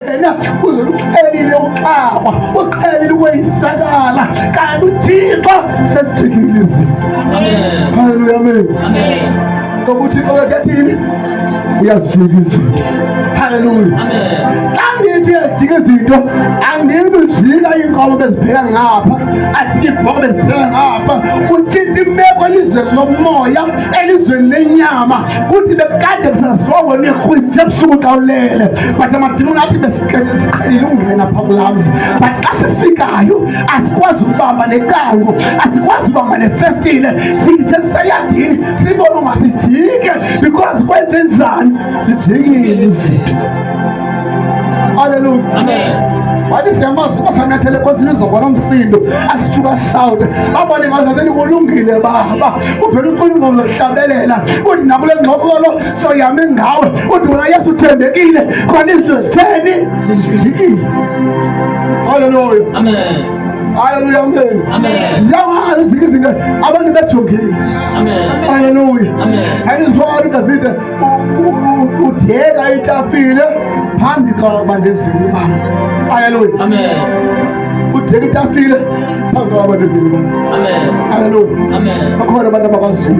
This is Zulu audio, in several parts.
Wena uzokuqhelile uxakwa, uqhelile ukweyisakala, kanti uThixo sesijikile izinto. Amen. Haleluya, amen. Amen. Ngoba uThixo wethu athini? Uyazijika izinto. Haleluya. Amen. Xa ngithi uyazijika izinto, angithi ujika iinkomo bezibheka ngapha, ajike iibhokhwe bezibheka ngapha, utshintsha imeko elizweni lomoya, elizweni lenyama. Kuthi bekade kusaziwa wena ikrwithe ebusuku xa ulele, but amadimoni athi besiqhelile ukungena phaa kulaa mzi, but xa sifikayo asikwazi ukubamba necango, asikwazi ukubamba nefestile, siseseyadini sibone ungasijike because kwenze njani, sijikile izinto. Haleluya. Amen. Wathi siyamazi uba sanyathele enkosini izobona umsindo asithuka shawute abone ngazatheni kulungile baba uvele uqina ingoma zokuhlabelela uthi nakule ngxokolo soyame ngawe uthi wena Yesu uthembekile khona izinto zitheni zijikile. Haleluya. Amen. Haleluya, amen. Amen. Ziyakwazi ezinye izinto abantu bejongile. Amen. Haleluya. Amen. Andizwani uDavide udeka itafile phambi kwabandezeli bakhe. Haleluya. Amen. Udeka itafile phambi kwabandezeli bakhe. Amen. Haleluya. Amen. Bakhona abantu abakwaziyo.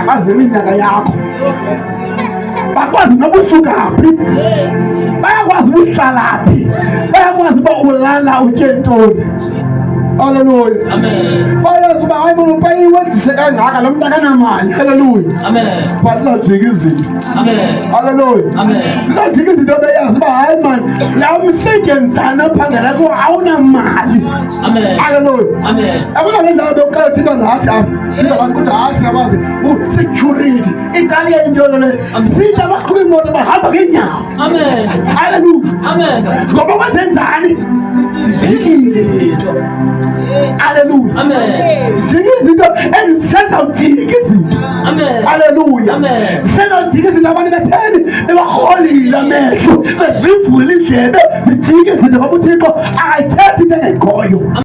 Abazi iminyaka yakho. Bakwazi noba usuka phi. Bayakwazi uba uhlala phi. Bayakwazi uba ulala utye ntoni. Haleluya. Amen. Bayazi uba hayi mona upayiwenzise kangaka lo mntu akanamali. Haleluya. Amen. But zizawujika izinto. Amen. Haleluya. Amen. Zizawujika izinto beyazi uba hayi mani laa msetyenzana ophangela kuwo awunamali. Amen. Haleluya. Amen. Yabona le ndawo bekuqala uthintwa ngathi apha. Into abantu kodwa hayi siyabazi security iqale into le sithi abaqhuba imoto bahamba ngeenyawo. Amen. Haleluya. Amen. Ngoba kwenze njani? Zijikile izinto. Haleluya. Amen. Zijike izinto and zisezawujika izinto. Amen. Haleluya. Amen. Zisezawujika izinto abantu betheni bebarholile amehlo bezivule indlebe zijike izinto ngoba uThixo akayithethi into engekhoyo.